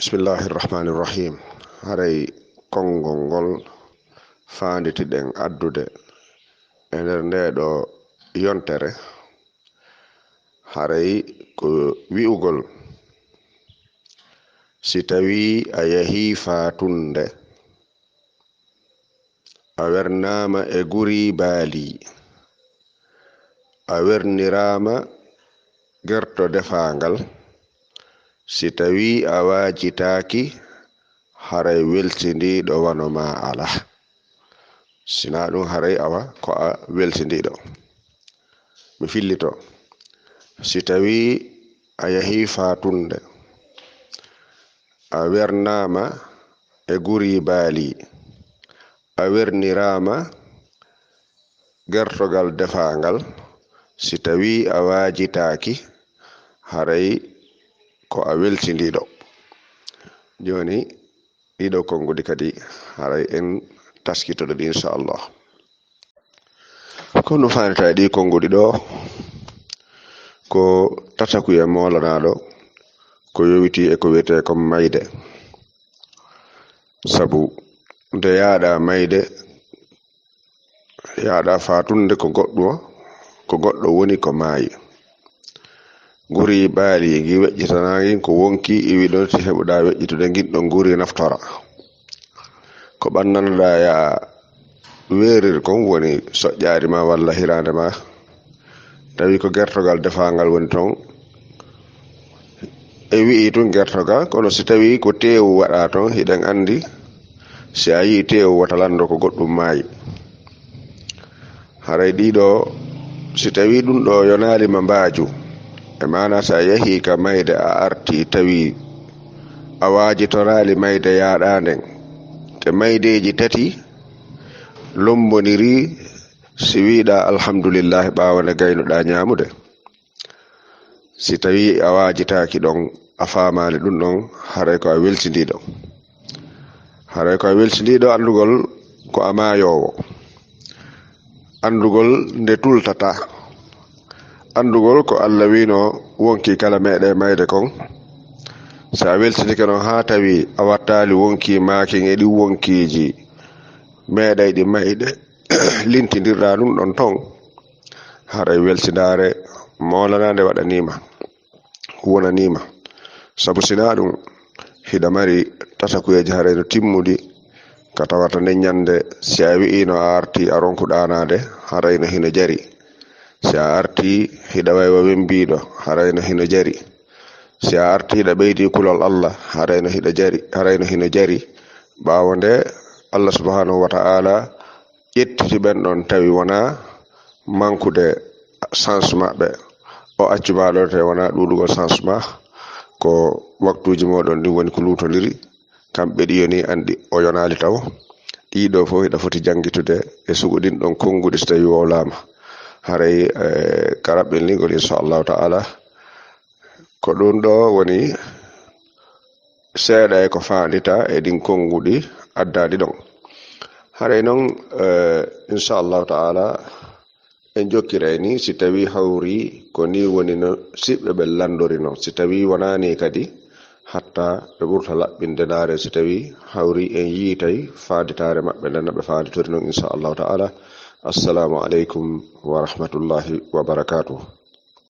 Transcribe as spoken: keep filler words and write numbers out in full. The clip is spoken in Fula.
Bismillahi irrahmani irrahim. Haray konngol ngol faanditiɗen addude e nder ndee ɗoo yontere, haray ko wi'ugol, si tawii a yahii faatunde, a wernaama e guri baali, a werniraama gerto defaangal, si tawii a waajitaaki, haray welsindiiɗo wano maa alaa. Sinaa ɗun, haray awa ko a welsindiiɗo. Mi fillito. Si tawii a yahii faatunde, a wernaama e guri baali, a werniraama gertogal defaangal, si tawii a waajitaaki, haray ko a welsindiiɗo. Jooni, ɗii ɗoo konnguɗi kadi, haray en taskitoto ɗi, inchallah. Ko no faandita e ɗii konnguɗi ɗoo, ko tatakuye moolanaaɗo, ko yowitii e ko wiyetee ko mayde. Sabu nde yaaɗaa mayde, yaaɗaa faatunde ko goɗɗo, ko goɗɗo woni ko maayi. Guri baali ngi weƴƴitanaa ngin ko wonkii iwi ɗon, si heɓuɗaa weƴƴitude ngin ɗon guri naftora. Ko ɓannanoɗaa yaa weerir kon woni soƴƴaari maa walla hiraande maa. Tawi ko gertogal defaangal woni ton. E wi'i tun gertogal, kono si tawi ko teewu waɗaa ton, hiɗen anndi si a yi'i teewu wota lanndo ko goɗɗum maayi. Haray ɗii ɗoo, si tawi ɗun ɗoo yonaali ma mbaaju, e maanaa si a yahii ka mayde a artii tawi a waajitoraali mayde yaaɗaa nden, te maydeeji tati lombondirii, si wi'uɗaa alhamdulillahi ɓaawo nde gaynuɗaa ñaamude. Si tawii a waajitaaki ɗon, a faamaali ɗun ɗon, haray ko a welsindiiɗo. Haray ko a welsindiiɗo anndugol ko a maayoowo. Anndugol nde tultataa. Anndugol ko Alla wi'unoo wonkii kala meɗe mayde kon. Si a welsindike non haa tawi a wattaali wonkii maa kin e ɗin wonkiiji meɗayɗi mayde, lintindirɗaa ɗun ɗon ton, haray welsindaare moolanaande waɗanii ma, wonanii ma. Sabu sinaa ɗun, hiɗa mari tatakuyeeji haray no timmuɗi, ka tawata nden ñannde, si a wi'iino a artii a ronku ɗaanaade, haray no hino jari. Si a artii hiɗa way wa wembiiɗo, haray no hino jari. Si a artii hiɗa ɓeydii kulol Alla, haray no hiɗa jari, haray no hino jari. Ɓaawo nde, Alla subhanahu wa ta'ala ƴettiti ɓen ɗon tawi wonaa mankude sens maɓɓe. O accu maa ɗon te wonaa ɗuuɗugol sens maa, ko waktuuji mooɗon ɗin woni ko luutondiri. Kamɓe ɗiyo ni anndi o yonaali taw. Ɗii ɗoo fof hiɗa foti janngitude e sugu ɗin ɗon konnguɗi so tawi wowlaama. Haray, eh, ka raɓɓinɗingol, inchallahu ta'ala. Ko ɗun ɗoo woni seeɗa e ko faanditaa e ɗin konnguɗi addaaɗi ɗon. Haray non, eh, inchallahu ta'ala, en jokkiray ni, si tawii hawri ko nii woni no siɓɓe ɓen lanndori non. Si tawii wonaa nii kadi, hatta ɓe ɓurta laɓɓinde ndaare si tawii hawri en yiitay faanditaare maɓɓe nden no ɓe faanditori non, inchallahu ta'ala. Assalamu aleykum wa rahmatullahi wa barakatuh.